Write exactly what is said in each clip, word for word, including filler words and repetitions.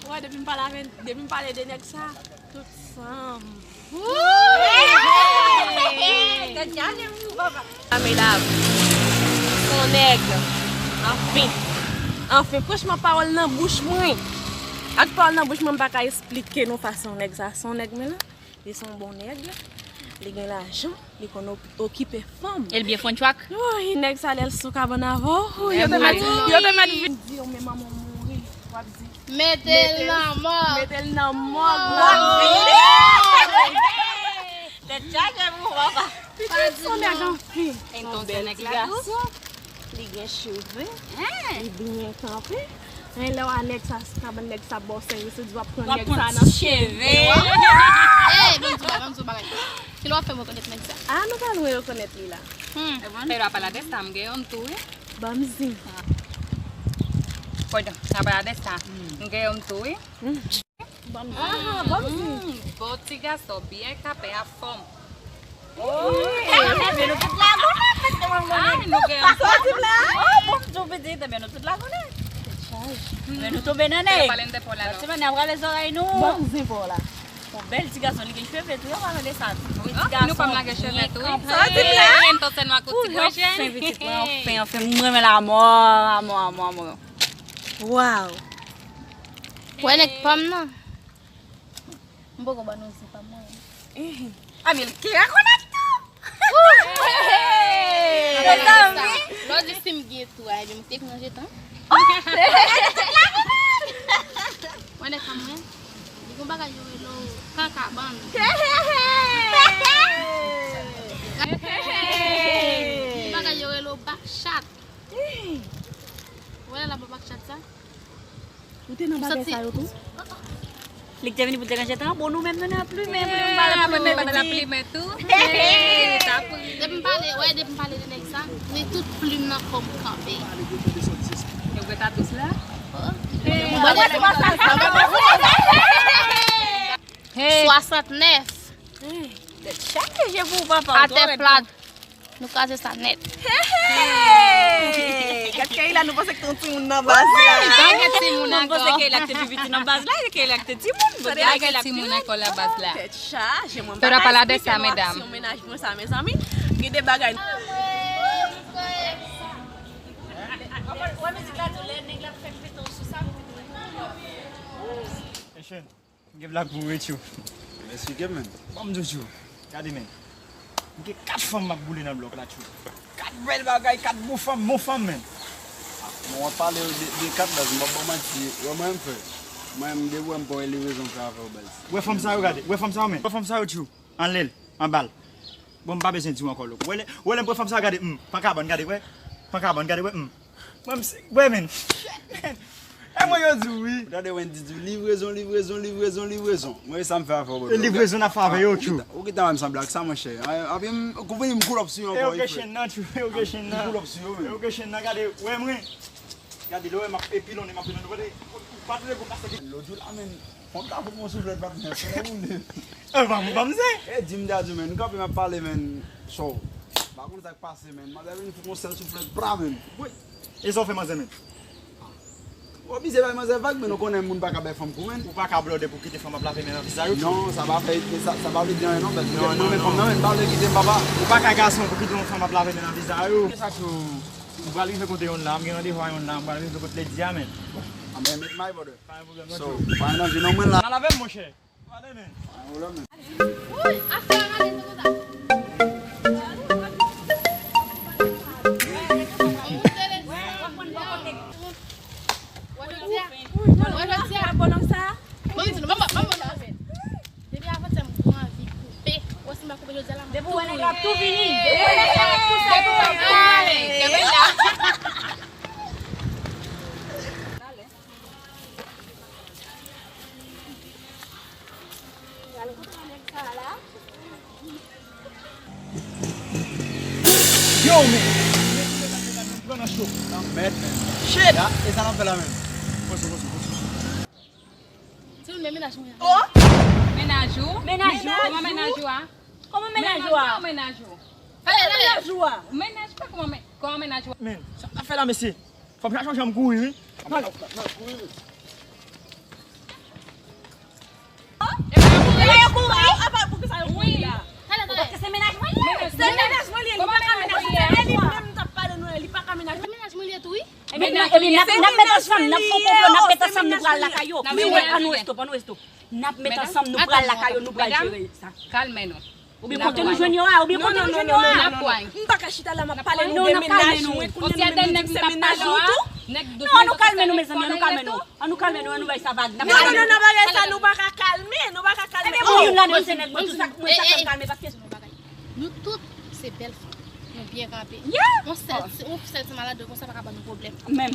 Wè, depi m pale avè, depi m pale de nèg sa, tout san m. A medam, se yon nèg. Anfen. Anfen, franchman, pawòl nan bouch mwen. Ak pawòl nan bouch mwen, m pa ka esplike nou fason nèg sa. Se yon nèg mwen la. Li se yon bon nèg. Li gen lajan. Li konn op- okipe fanm. E l byen fon tchwak. Woy, nèg sa lè l sou kabann avè w. Yo te mèt, yo te mèt vin di w, men manman w mouri. W ap di, mete l nan mòg. Mete l nan mòg, w ap vini. Tèt chaje pou papa. Pitit se yon nèg anfen. Entonces, yon bèl ti gason. Li gen cheve. Li byen kanpe. Men lè w a nèg sa, sou kabann nèg sa ba w sèvis, ou di w ap pran nèg sa nan cheve. Ey, ban m di w bagay, ban m di w bagay. Kilè w ap fè m rekonèt nèg sa? A, nou pa lwen rekonèt li la. Hmm. Pero apa la de esta, m gen yon tou, wi. Ban m zen. Pardon, apa la de esta, m gen yon tou, wi. Ban m zen. Aha, ban m zen. Hmm, bon ti gason, byen kanpe, anfòm. Men nou tout la konnen, men nou gen. Sa w di m la? Oh, bon, m di w pitit, men nou tout la konnen. Men nou tonbe nan nèg. Pale n de pou la, non. Pale zòrèy nou. Ban m zen pou w la. Yon bèl ti gason, li gen cheve tou, yo pa tande sa. Yon ti gason byen kanpe. Sa w di m la? Entonces nou a kout ti kwochèn. Anfen, pitit mwen, anfen, anfen. M renmen l amò, amò, amò, amò. Waw. Wè nèg pa m nan. M poko ban nou zen pa m mwen. A men l klè konèt tou. Mezanmi. Lè w di si m gen tou a, ebyen m te k nan jetan. Mwen nèg pa m mwen. Li gon bagay yo rele w kakabann. Gon bagay yo rele w bakchat. Wè la ba bakchat sa. Ou te nan bagay sa yo tou? Li k te vini pou deranje tan, bon nou menm nou nan plimen, plimen, plimen tou. Depi m pale, wè, depi m pale de nèg sa, men tout plim nan kò m kanpe. Yo geta tous la? Swasantnèf. Tèt chaje pou papa. Atè plat. Nou kraze sa nèt. Hey! Gad Kayla, nou panse k te yon timoun nan baz la. Wi, pa gen timoun ankò. Nou panse Kayla k te pi piti nan baz la, e Kayla k te timoun. Bon, Kayla k timoun ankò nan baz la. Tèt chaje, mwen pa ka esplike nou aksyon mennaj mwen sa, mezanmi. Gen de bagay. Wè mizik la tou, lè nèg la fè peton sou sa, pitit mwen. Echèn. M gen blag pou ou wi tjou. Esplike m, menn. Ban m di w tjou. Gade, menn. M gen kat fanm m ap boule nan blòk la tjou. Kat bèl bagay, kat bon fanm, bon fanm, menn. Bon, w ap pale de, de kat baz, m p ap ba w manti. Wè mwen menm frè. Mwen menm depi w wè m pran livrezon m fè avè w baz. Wè fanm sa yo gade, wè fanm sa yo, menn. Wè fanm sa yo tjou. Anlè l, anba l. Bon, m pa bezwen di w ankò lòk. Wè lè, wè lè m pran fanm sa yo gade, hmm, pankabann gade, wè. Pankabann gade, wè, hmm. Mwen, m se, wè, menn. Shit, menn. E mwen yo di w, wi. Ou tande Wendy di w, livrezon, livrezon, livrezon, livrezon. Mwen, e sa m fè avè w, bro. E livrezon n ap fè avè yo, tjou. Ou gentan wè m sanble ak sa, monchè. Epi m, ou vini m cool up sou yo ankò, wi, frè. E yo gen chenn nan, tjou. E yo gen chenn nan. M cool up sou yo, menn. E yo gen chenn nan, gade, wè mwen. Gade, lè w wè m ap epilonnen, m ap pilonnen, ou pa te, ou pa te pou kase. Lòt jou la, menn, fò m ta fout mwen souflèt, patnè, fè nou boule. E, ban m, ban m zen. E, di m, dadou, menn, m kanpe, m ap pale, menn, so. Pa konn sa k pase, menn. Manzè vin fout yon sèl souflèt, pra, menn. Wi. E sa w fè manzè, menn? Ou oblije bay manzè vag, menn, ou konnen moun pa ka bay fanm kou, menn. Ou pa ka blòde pou kite fanm ap lave men nan vizaj ou, tjou. Non, sa pa fè, sa, sa pa vle di anyen, non, bèt. Non, non, non. Mwen menm fanm nan, menn, m pa vle kite m, papa. Ou pa ka gason pou kite yon fanm ap lave men nan vizaj ou. Kisa, tjou? M pral rive kote yonn la, m gen randevou a yonn la, m pral rive kot ledi a, menn. A, men, met may, brother. Pa gen pwoblèm, non, tjou. So, pa gen danje, non, mwen la. Pa lave m, monchè. Pa lave, menn. Pa gen pwoblèm, menn. Woy, afè a rale, se konsa. Wè, jodi a. Wè, jodi a. Bon, di nou, manman, manman, non. Depi avantyè m pran anvi koupe. Wè si m pa koupe jodi a la, m ap tou mouri. Depi w wè nèg la, w ap tou fè tou. Ay, kenbe la. Pral kontre nèg sa a la. Yo, men. Pran nan cho. Nan mèd, men. Shit! Ya, e sa n ap fè la menm? Poze, poze, poze. Timoun, men mennaj mwen an. Oh! Mennaj ou? Mennaj ou? Kòman mennaj ou a? Kòman mennaj ou a? Mennaj ou? Kòman mennaj ou a? Mennaj pa kòman men-, kòman mennaj ou a? Men, sa n ap fè la, mesye? Fò m chache yon jan m kouri, wi. Epa yo kouri? Apa, poukisa yo kouri la? Talè, talè. Paske se mennaj mwen li ye. Se mennaj mwen li ye, li pa ka mennaj mwen. Se li menm m t ap pale nou, li pa ka mennaj mwen. Se mennaj mwen li ye tou, wi. Ebyen, ebyen, n ap, n ap met ansanm, n ap fè yon konplo, n ap met ansanm, nou pral lakay yo. Wi, wi, ann nou stop, ann nou stop. N ap met ansanm, nou pral lakay yo, nou pral jere sa. Kalme nou. Oubyen kote nou jwenn yo a, oubyen kote nou jwenn yo a. N ap pran. M pa ka chita la, m ap pale nou de mennaj mwen, kounye a nou menm nou di m se mennaj nou tou. Non, ann nou kalme nou, mezanmi, ann nou kalme nou. Ann nou kalme nou, ann nou bay sa vag. Non, non, non, nan bagay sa, nou pa ka kalme, nou pa ka kalme. Ebyen, bon, youn ladan se nèg mwen, tou sa, mwen sa fè m kalme, paske nou tout se bèl fanm. Nou byen kanpe. Yon sèl, yon sèl ti maladrè konsa pa ka ban nou pwoblèm. Menm,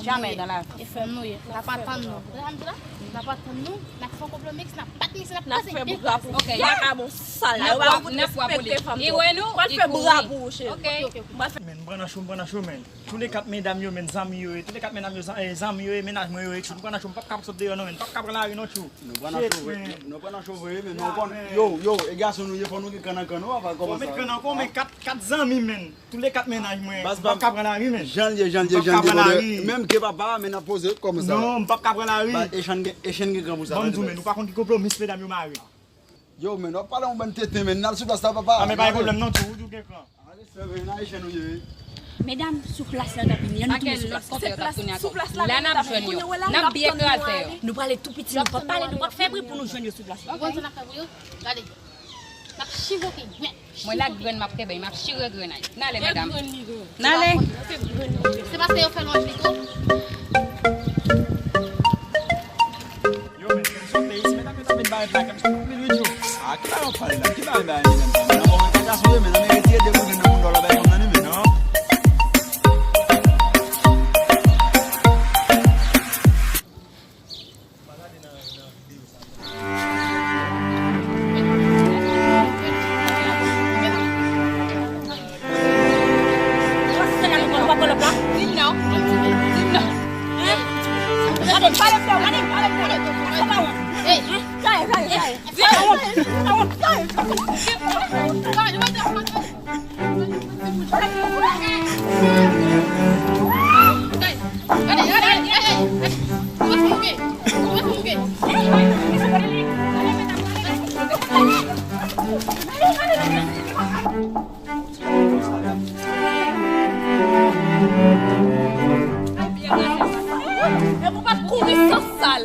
jamè nan lavi. E fanm nou ye. N ap atann nou. Tande sa m di la? N ap atann nou. N ap fè yon konplo miks, n ap bat miks, n ap pase. N ap fè bra pou. Ok, y a ka bon sal la. Yo pa pou respekte fanm twòp. Pral fè bra pou ou, cheri. Ok, ok, ok. Men, m pran nan cho, m pran nan cho, men. Toulekat medam yo, men, zanmi yo ye. Toulekat medam yo, zan-, eh, zanmi yo ye, mennaj mwen yo ye, tchou. M pran nan cho, m p ap ka sot deyò, non, men. M p ap ka pran lari, non, tchou. Nou pran nan cho vre, nou pran nan cho vre, men nou konn, yo, yo, e gason nou ye, fò nou gen kan nan kan nou, apa kòman sa? Fò met kan nan kan, men kat, kat zanmi, men. Toulekat mennaj mwen, m p ap ka pran lari, men. Jan l ye, jan l ye, jan l ye, brother. Menm ke papa, men n ap poze kòman sa. Non, m p ap ka pran lari. Echann gen, echann gen kan pou sa. Ban m di w, men, nou pa konn ki konplo miks medam yo mare. Yo, men, w ap pale yon bann tenten, men, n al sou plas la, papa. A, men pa gen pwoblèm, non, tou, ou di w gen kan. Ale, sè, men, Ayisyen nou ye. Medam, sou plas la, n ap vini, ann nou tounen sou plas la. Sou plas la, la n ap jwenn yo. N ap byen kraze yo. Nou prale tou piti, nou p ap pale, nou p ap fè bri pou nou jwenn yo sou plas la. Ou konn sa n ap fè pou yo? Gade. N ap chivoke nèt. Mwen la grenn m ap kenbe, m ap chire grenn la. N ale, medam. N ale. Se paske yo fè lòt li tou. Yo, men, se yon peyi, si medam yo ta met barèt lakay, m sou anpil wi, Djo. A, ki bagay w ap pale la? Ki bagay, bagay li menm sa? Men nan mwen pa ka sou yo, men nan men retire de grenn nan moun dòlò bay fanm nan li, men non. E pou pa kouri san sal.